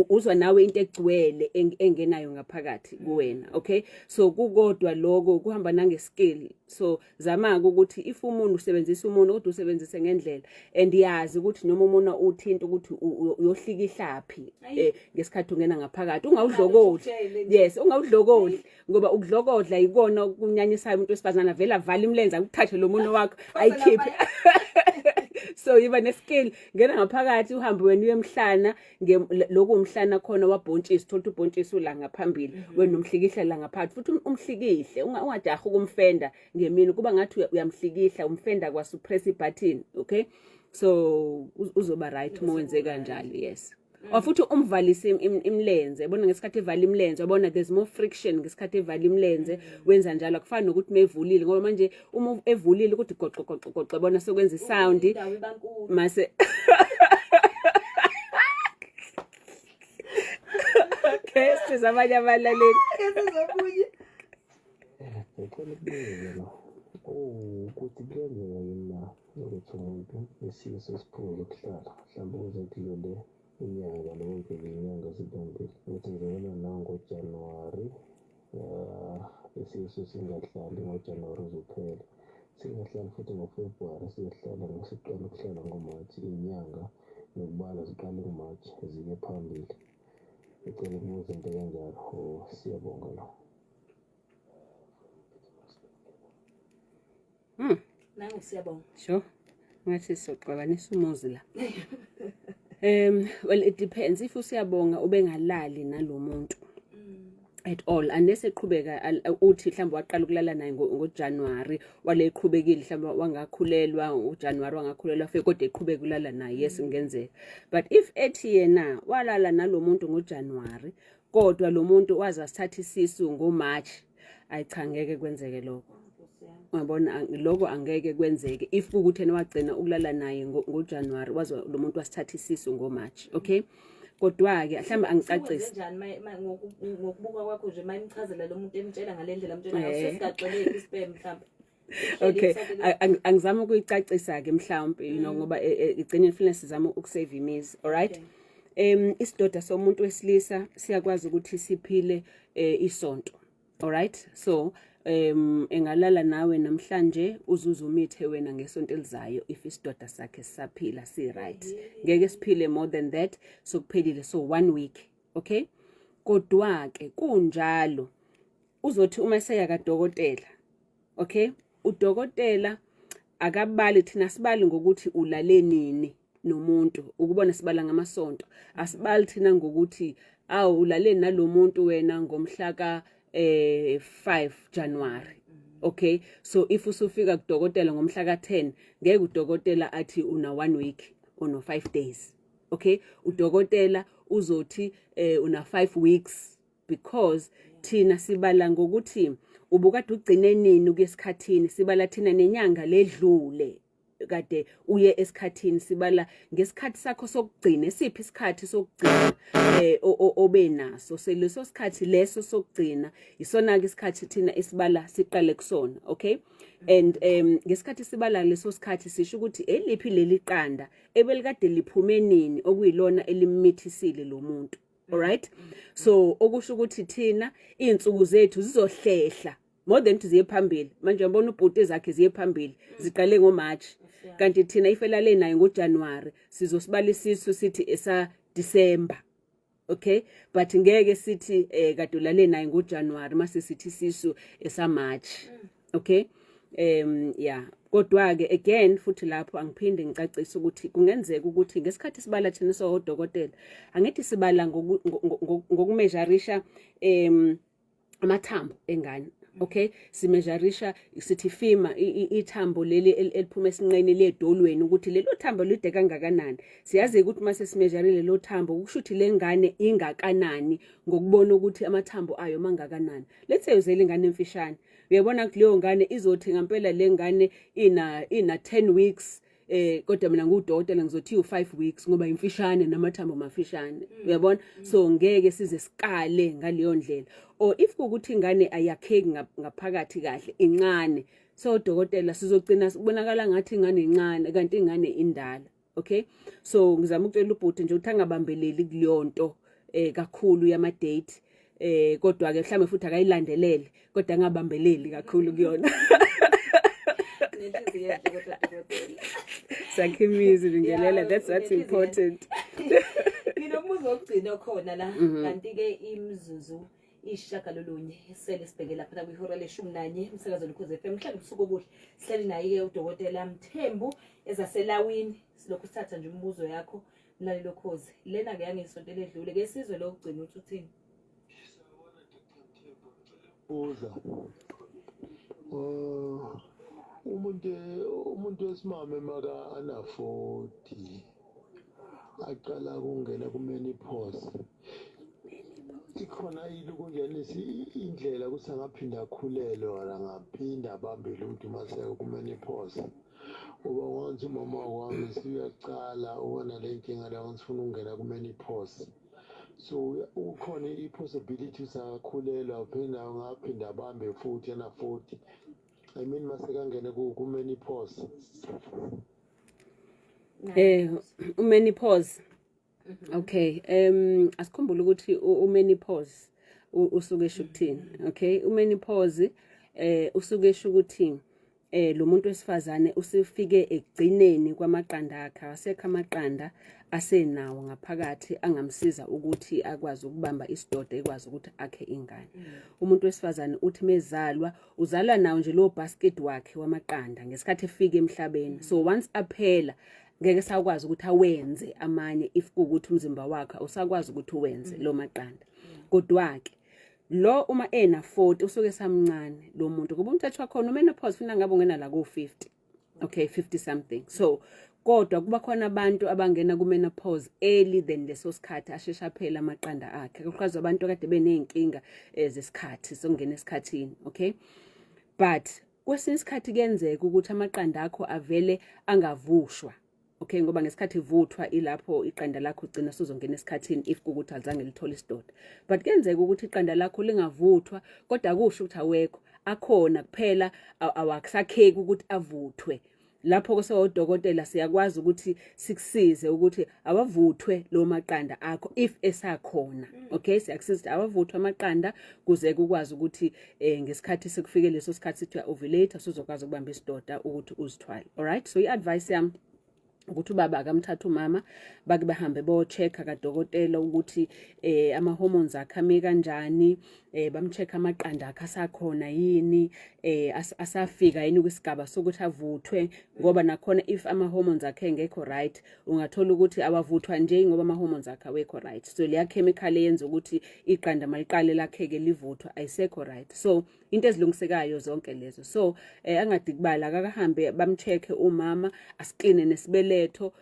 uzwa nawe into egcwele engenayo ngaphakathi kuwena. Okay, so kukodwa lokho kuhamba nange-skill. So zama-ke ukuthi if umuntu usebenzisa umuntu, kodwa usebenzise ngendlela and yazi ukuthi noma umuntu uthinta ukuthi uyohlikihlaphi ngesikhathi ungena ngaphakathi, ungawudlokodli. Yes, ungawudlokodli, ngoba ukudlokodla yikona okunyanyisayo. Umuntu wesifazane avele avale imilenze, akuthathe lo muno wakho ayikhiphe. So yiba ne-skill, ngena ngaphakathi, uhambe wena uye emhlana, lokhu umhlana khona wabhontshisi, thola ukuthi ubhontshisi ula ngaphambili, wena umhlikihla la ngaphakathi futhi umhlikihle, ungajahi ukumfenda ngemini, kuba ngathi uyamhlikihla, umfenda kwasu-press ibutton. Okay, so uzoba right uma wenze kanjalo. Yes, or futhi umvalise imlenze, yabona, ngesikhathi evala imlenze, yabona, there's more friction ngesikhathi evala imlenze. Wenza njalo, akufani nokuthi mevulile, ngoba manje uma evulile ukuthi goqo goqo goqo, yabona, sekwenza isound Indawo ibankulu. Mase okay, siza abanye abalaleli. Ngicela ukubuza la, oh, ukuthi kuyenzeka yini na ukuthi umuntu isisu siphuze ukuhlala, mhlawumbe kuze kudlule inyanga noma kudlule inyanga zibambile, ukuthi ngizobona na ngoJanuwari, isisu singahlali ngoJanuwari uzophela, singahlali futhi ngoFebruwari, siyohlala siqala ukuhlala ngoMarch, iy'nyanga nokubala ziqale kuMarch ziye phambili. Ngicela ukubuza into kanjalo. Oh, siyabonga lo. Nangu siyabonga. Sure. Ngathi sizoxabanisa umuzi la. Well, it depends if usiyabonga ubengalali nalomuntu at all, unless eqhubeka uthi mhlawumbe waqala ukulala naye ngoJanuary, wale eqhubekile, mhlawumbe wangakhulelwa ngoJanuary, wangakhulelwa fe, kodwa eqhubeka ukulala naye, yes, kungenzeka. But if ethi yena walala nalomuntu ngoJanuary, kodwa lo muntu waze wasithatha isisu ngoMarch, ayi cha, ngeke kwenzeke lokho. Uyabona, lokho angeke kwenzeke if kuwukuthi yena wagcina ukulala naye ngoJanuary, waze lo muntu wasithatha isisu ngoMarch. Okay, kodwa-ke mhlawumbe angicacise. Njani ngokubuka kwakho nje, mayimchazela lo muntu, emtshela ngale ndlela amtshela ngayo, sesigaxeleki isperm mhlawumbe? Okay, angizame ukuyicacisa-ke mhlawumbe, ngoba igcine kufanele sizame ukusave imizi. Alright, isidoda somuntu wesilisa siyakwazi ukuthi siphile isonto. Alright, so engalala nawe namhlanje, uzuze umithe wena ngesonto elizayo if isidoda sakhe sisaphila, si right. Ngeke siphile more than that, so kuphelile. So one week, okay. Kodwa ke kunjalo, uzothi uma eseya kadokotela, okay, udokotela akabali, thina sibali ngokuthi ulale nini nomuntu, ukubona sibala ngamasonto. Asibali thina ngokuthi awu ulale nalomuntu wena ngomhla ka 5 January. Okay, so if usufika kudokotela ngomhla ka10, ngeke udokotela athi una 1 week, uno 5 days. Okay, udokotela uzothi una 5 weeks, because thina sibala ngokuthi ubukade ugcine nini ukuya esikhathini. Sibala thina nenyanga ledlule kade uye esikhathini, sibala ngesikhathi sakho sokugcina, esiphi isikhathi sokugcina obe naso. Seleso sikhathi leso sokugcina isona ke isikhathi thina isibala siqale kusona. Okay, and ngesikhathi sibala leso sikhathi, sisho ukuthi eliphi leli qanda ebelikade liphume nini okuyilona elimmithisile lo muntu. Alright, so okusho ukuthi thina izinsuku zethu zizohlehla more than ukuthi ziye phambili. Manje uyabona, ubhuti zakhe ziye phambili, ziqale ngoMarch, kanti thina ifelale naye ngoJanuary, sizosibala isisu sithi esa December. Okay, but ngeke sithi kade ulale naye ngoJanuary mase sithi isisu esa March. Okay, yeah, kodwa ke again futhi lapho angiphinde ngicacise ukuthi kungenzeka ukuthi ngesikhathi sibala thina sodokotela, angithi sibala ngokumeasurisha amathambo engane. Okay, simeasurisha sithi femur, ithambo leli eliphuma esinqeni ledolweni, ukuthi lelo thambo lide kangakanani. Siyazi ukuthi mase simeasurile lelo thambo, kusho ukuthi lengane ingakanani ngokubona ukuthi amathambo ayo mangakanani. Let's say uzele ingane emfishane, uyabona, kuleyo ngane izothi ngempela le ngane ina 10 weeks. Kodwa mina ngudokotela ngizothi u5 weeks ngoba imfishane namathambo mafishane, uyabona? So ngeke size sikale ngaleyo ndlela. Or if kukuthi ingane ayakheki ngaphakathi kahle, incane, so dokotela sizogcina kubonakala ngathi ingane incane kanti ingane indala, okay? So ngizama ukutshela ubhuti nje ukuthi angabambeleli kuleyo nto kakhulu yama date, kodwa ke mhlambe futhi akayilandelele, kodwa angabambeleli kakhulu kuyona. Nenhliziyo enhle kodwa, dokotela. Sakhe imizi, bingelela, that's what's important. Nginombuzo wokugcina okhona la, kanti-ke imizuzu 9 sele sibheke lapha kwihora le-11 umsakazo Lukhozi FM. Mhlawumbe ubusuku obuhle. Sihleli naye-ke udokotela Mthembu ezaselawini. Silokhu sithatha nje imibuzo yakho, mlaleli Lokhozi. Lena-ke yangesonto eledlule ke sizwe lokugcina ukuthi uthini. Buza. Umuntu wesimame maka ana 40 aqala ukungena ku-menopause, ikhona ilukunjanisi indlela ukuthi angaphinda akhulelwe or angaphinda abambe lutho mase ku-menopause? Ngoba once umama wami siyaqala uba nale nkinga la, once ufuna ukungena ku-menopause, so ukhona i-possibility ukuthi angakhulelwa, uphinda angaphinda abambe futhi ena 40, I mean mase kangene ku-menopause? Umenopause, okay. Asikhumbule ukuthi umenopause usuke esho ukuthini, okay? Umenopause usuke esho ukuthi lo muntu wesifazane usefike ekugcineni kwamaqanda akhe, asekho amaqanda asenawo ngaphakathi angamsiza ukuthi akwazi ukubamba isidoda, ekwazi ukuthi akhe ingane. Umuntu wesifazane uthi mezalwa, uzalwa nawo nje lowo basket wakhe wamaqanda ngesikhathi efika emhlabeni. So once aphela, ngeke sakwazi ukuthi awenze amanye if kuwukuthi umzimba wakhe awusakwazi ukuthi uwenze lo maqanda. Kodwa ke lo uma ena 40 usuke samncane lo muntu, kuba umthetho wakhona umenopause funa ngabe ungena la ku 50, okay, 50 something. So kodwa kuba khona abantu abangena ku-menopause early than leso sikhathi, asheshe aphela amaqanda akhe, kakhulukazi abantu akade beney'nkinga zesikhathi sokungena esikhathini, okay? But kwesinye isikhathi kuyenzeka ukuthi amaqanda akho avele angavushwa, okay? Ngoba ngesikhathi ivuthwa ilapho iqanda lakho ugcina suzongena esikhathini if kukuthi alizange lithole isidoda. But kuyenzeka ukuthi iqanda lakho lingavuthwa, kodwa akusho ukuthi awekho, akhona, kuphela awakusakheki ukuthi avuthwe. Lapho ke sowodokotela siyakwazi ukuthi sikusize ukuthi awavuthwe lo maqanda akho if esakhona, okay? Siyakusiza ukuthi awavuthwe amaqanda kuze kukwazi ukuthi ngesikhathi sekufike leso sikhathi sithi uya-ovulate, usuzokwazi ukubamba isidoda ukuthi uzithwale, alright? So i-advice yami ukuthi ubaba akamthatha umama, bake bahambe bo-check-a kadokotela ukuthi ama-hormones akhe ame kanjani, bam-check amaqanda akhe asakhona yini, asafika yini kwisigaba sokuthi avuthwe. Ngoba nakhona if ama-hormones akhe engekho right, ungathola ukuthi awavuthwa nje ngoba ama-hormones akhe awekho right. So leya chemical eyenza ukuthi iqanda maliqale lakheke livuthwa ayisekho right. So into ezilungisekayo zonke lezo. So angadikibala, akakahambe bamcheck umama, asikline nesibeletho.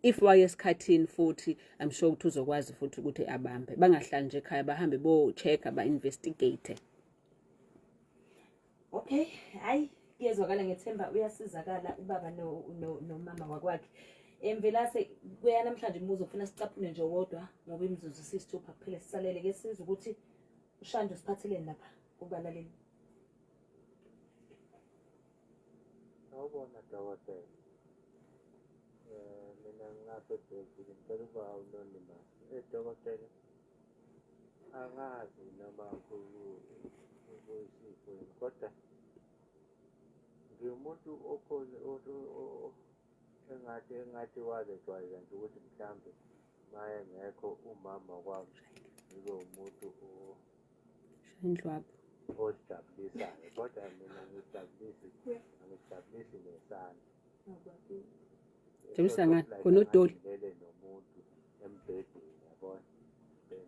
If waye esikhathini futhi, I'm sure ukuthi uzokwazi futhi ukuthi abambe. Bangahlali nje ekhaya, bahambe bo check, ba investigate. Okay, hayi, kuyezwakala. Ngethemba uyasizakala ubaba nomama wakwakhe. Mvelase, kuya namhlanje imibuzo kufuna sicaphune nje wodwa ngoba imizuzu sisithupha kuphela sisalele. Ke sizwe ukuthi uShando siphatheleni lapha kubalaleli. Sawubona, dokotela. Mina ngingapha eBhayibheli, ngicela ukuba anonymous. Dokotela, angazi noma kuyisifo yini, kodwa ngiwumuntu okhona engathi wazejwayeza nje ukuthi mhlambe uma engekho umama kwami ngibe umuntu Indlwabo. ozijabulisayo, kodwa mina ngijabulisi angijabulisi nesandla. Jabulisa ngani? Khona udoli. Ngilele nomuntu embhedeni, yabona, then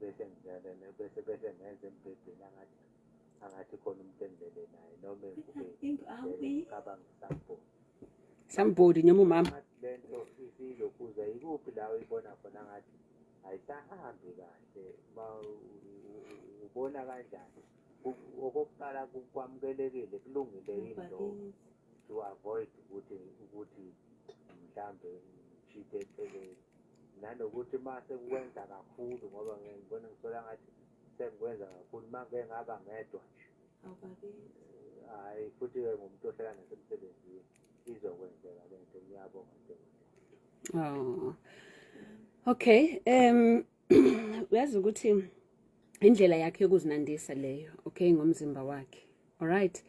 bese ngilala, bese ngenza embhedeni angathi khona umuntu engilele naye noma engubeni, ngicabanga somebody. Somebody noma umama. Ngathi lento isilokhuza ikuphi la uyibona khona ngathi ayisahambi kahle? Ma ubona kanjani? Okokuqala, kwamukelekile, kulungile yini lokho? To avoid ukuthi mhlambe ngishite eceleni, nanokuthi uma sekwenza kakhulu, ngoba ngibona ngithola ngathi sengikwenza kakhulu uma ngike ngaba ngedwa nje. Hhayi, futhi-ke ngumuntu ohlala nasemsebenzini, izokwenzeka le nto. Ngiyabonga, dokotela. Oh. Okay, uyazi ukuthi indlela yakhe yokuzinandisa leyo, okay, ngomzimba wakhe. Alright.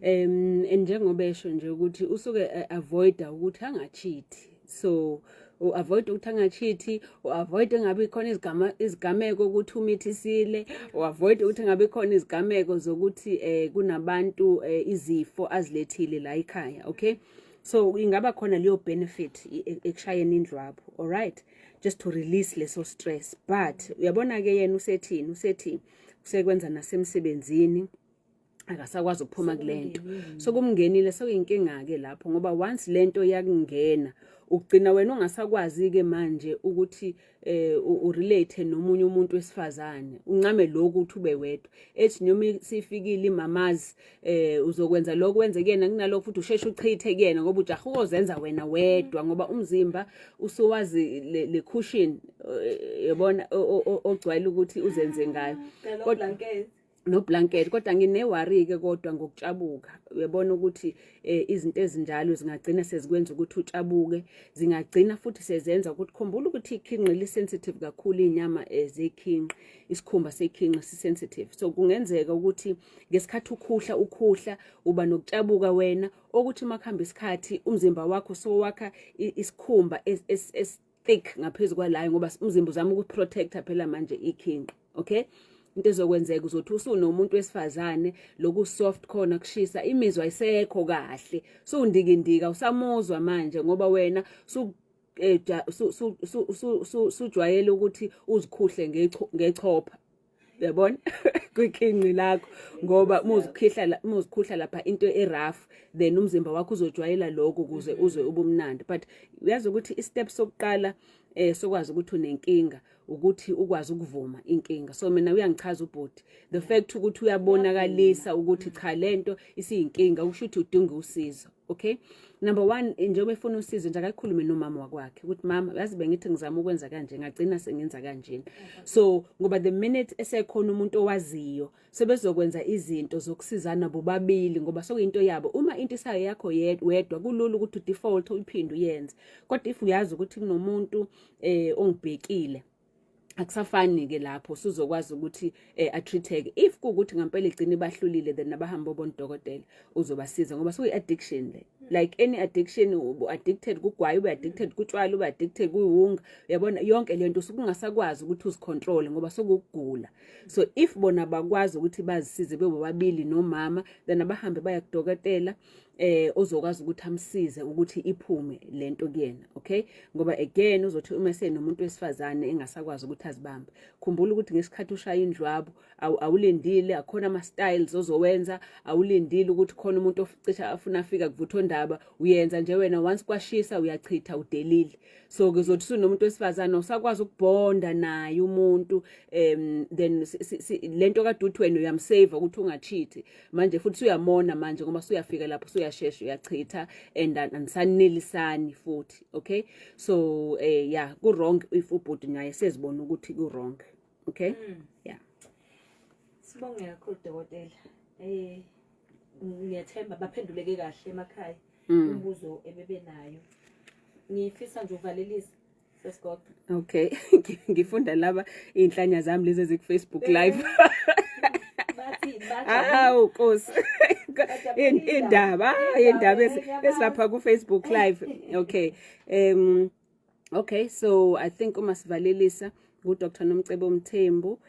And njengoba esho nje ukuthi usuke avoida ukuthi angacheat. So u-avoid ukuthi angacheat, u-avoid engabe khona izigama izigameko ukuthi umithisile, u-avoid ukuthi ngabe khona izigameko zokuthi kunabantu izifo azilethile la ekhaya, okay? So ingaba khona leyo benefit ekushayeni indlwabu, alright? Just to release leso stress. But uyabona ke yena usethini? Usethi usekwenza nasemsebenzini, akasakwazi ukuphuma kulento, sokumngenile, sekuyinkinga ke lapho, ngoba once lento yakungena ugcina wena ungasakwazi ke manje ukuthi urelate nomunye umuntu wesifazane, uncame lokhu ukuthi ube wedwa. Ethi noma sifikile imamazi uzokwenza lokho wenze kuyena, kunalokho futhi usheshe uchithe kuyena ngoba ujaha ukozenza wena wedwa, ngoba umzimba usuwazi le cushion, yabona, ogcwele ukuthi uzenze ngayo. Kodwa no blanket. Kodwa ngine-worry ke kodwa ngokutshabuka, uyabona ukuthi izinto ezinjalo zingagcina sezikwenza ukuthi utshabuke, zingagcina futhi sezenza ukuthi, khumbula ukuthi ikhinqi li-sensitive kakhulu, iy'nyama zekhinqi, isikhumba sekhinqi si-sensitive, so kungenzeka ukuthi ngesikhathi ukhuhla ukhuhla uba nokutshabuka wena, okuthi uma kuhamba isikhathi umzimba wakho sowakha isikhumba thick ngaphezu kwalayo, ngoba umzimba uzama ukuprotecta phela manje ikhinqi, okay? Into ezokwenzeka, uzothi usunomuntu wesifazane, loku soft khona kushisa, imizwa ayisekho kahle, sundikindika, usamuzwa manje ngoba wena su sujwayele ukuthi uzikhuhle ngechopha, uyabona, kwikhinqi lakho, ngoba uma uzikhuhla lapha into e-rough, then umzimba wakho uzojwayela lokho ukuze uzwe ubumnandi. But uyazi ukuthi i-step sokuqala sokwazi ukuthi unenkinga ukuthi ukwazi ukuvuma inkinga. So mina uyangichaza ubhuti, the fact ukuthi uyabonakalisa ukuthi cha, lento isiyinkinga, kusho ukuthi udinga usizo, okay? Number one, njengoba efuna usizo nje, akakhulume nomama wakwakhe ukuthi mama, yazi bengithi ngizama ukwenza kanje, ngagcina sengenza kanjena. So ngoba the minute esekhona umuntu owaziyo, sebezokwenza izinto zokusizana bobabili, ngoba sokuyinto yabo. Uma into isayo yakho wedwa, kulula ukuthi udefault uyiphinde uyenze, kodwa if uyazi ukuthi kunomuntu ongibhekile, akusafani ke lapho, usuzokwazi ukuthi atreateke. If kuukuthi ngempela igcina ibahlulile, then nabahamba obona udokotela uzobasiza, ngoba suyi addiction le, like any addiction, ubu addicted kugwayi, ube addicted kutshwala, ube addicted kuyiwunga, uyabona, yonke lento usukungasakwazi ukuthi uzicontrol ngoba sokugula. So if bona bakwazi ukuthi bazisize bebobabili nomama, then abahambe baya kudokotela ozokwazi ukuthi amsize ukuthi iphume lento kuyena, okay? Ngoba again uzothi uma esenomuntu wesifazane engasakwazi ukuthi azibambe. Khumbula ukuthi ngesikhathi ushaya indlwabu awulindile, akhona ama styles ozowenza, awulindile ukuthi khona umuntu ocisha afuna afika kuvuthondaba, uyenza nje wena, once kwashisa uyachitha, udelile. So kuzothi usunomuntu wesifazane usakwazi ukubonda naye umuntu, then lento kade uthi wena uyamsave ukuthi ungacheat, manje futhi usuyamona manje ngoba usuyafika lapho usuyashesha uyachitha and anisanelisani futhi, okay? So yeah, ku wrong if ubhuti naye sezibona ukuthi ku wrong, okay? Yeah. Sibonge kakhulu, dokotela. Ngiyathemba baphenduleke kahle emakhaya umbuzo ebebenayo. Ngifisa nje uvalelisa sesigogo. Okay, ngifunda laba iy'nhlanya zami lezi eziku-Facebook live. Bathi Hawu Nkosi. Indaba, indaba esilapha ku Facebook live. Okay. Okay, so I think uma sivalelisa ku Dr. Nomcebo Mthembu,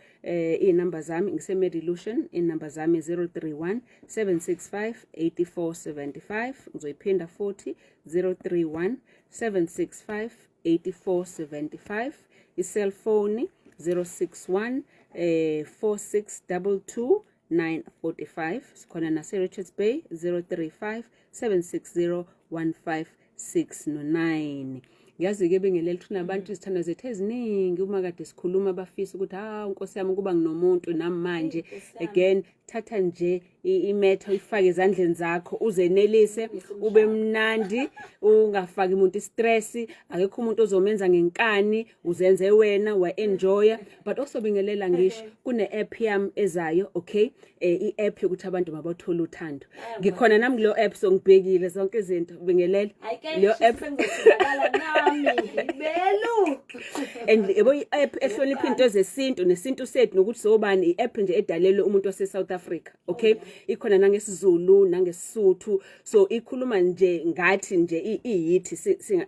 inamba zami, ngise Medilution, inamba zami 031 765 8475. Ngizoyiphinda futhi, 031 765 8475. I-cellphone 061 4622 945. Sikhona nase Richards Bay, 035 760 1569. Ngiyazi-ke bengelele ukuthi nabantu izithandwa zethu eziningi uma kade sikhuluma bafisa ukuthi hawu nkosi yami ukuba nginomuntu nami manje. Again, thatha nje imetha uyifake ezandleni zakho uzenelise ube mnandi, ungafaki umuntu istress, akekho umuntu ozomenza ngenkani, uzenze wena wa-enjoya. But also bingelela ngisho kune-app yami ezayo, okay, i-app yokuthi abantu mabathole uthando. Ngikhona nami kuleyo app, so ngibhekile zonke izinto, bingelela leyo app nami belu. And yebo, i-app ehlonipha into zesintu nesintu sethu nokuthi sobani, i-app nje edalelwe umuntu wase-South Africa, okay. Ikhona nangesiZulu nangeSuthu, so ikhuluma nje ngathi nje iyithi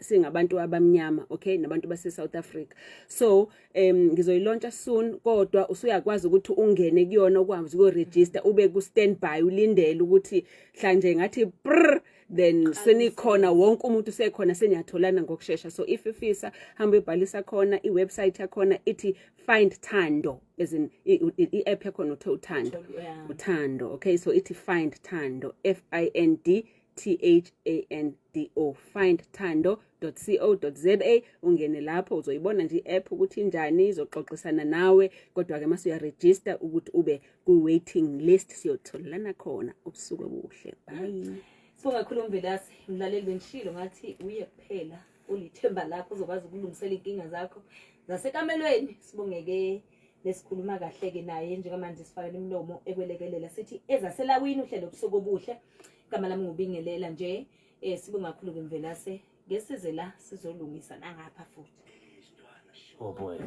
singabantu abamnyama, okay, nabantu base-South Africa. So ngizoyilontsha soon, kodwa usuyakwazi ukuthi ungene kuyona, ukwazi ukuregister, ube ku standby, ulindele ukuthi hlanje ngathi prr, then senikhona, wonke umuntu usekhona, seniyatholana ngokushesha. So if ufisa, hamba uyobhalisa khona. I-website yakhona ithi Find Thando, as in i-app yakhona uthe uthando, uthando, okay. So ithi Find Thando, F I N D T H A N D O, findthando.co.za. Ungene lapho uzoyibona nje i-app ukuthi injani, izoxoxisana nawe, kodwa-ke mase uyaregister ukuthi ube kwi-waiting list, siyotholana khona. Ubusuku obuhle, bye. Sibonga kakhulu uMvelase. Mlaleli, bengishilo ngathi uye kuphela ulithemba lakho uzokwazi ukulungisela iy'nkinga zakho zasekamelweni. Sibongeke lesikhuluma kahle-ke naye njengamanje, sifakele imilomo ekwelekelela, sithi ezaselawini uhlelo ubusuku obuhle. Igama lami ngubingelela nje, sibonga kakhulu ke Mvelase, ngesize la sizolungisa nangapha futhi. Oh boy.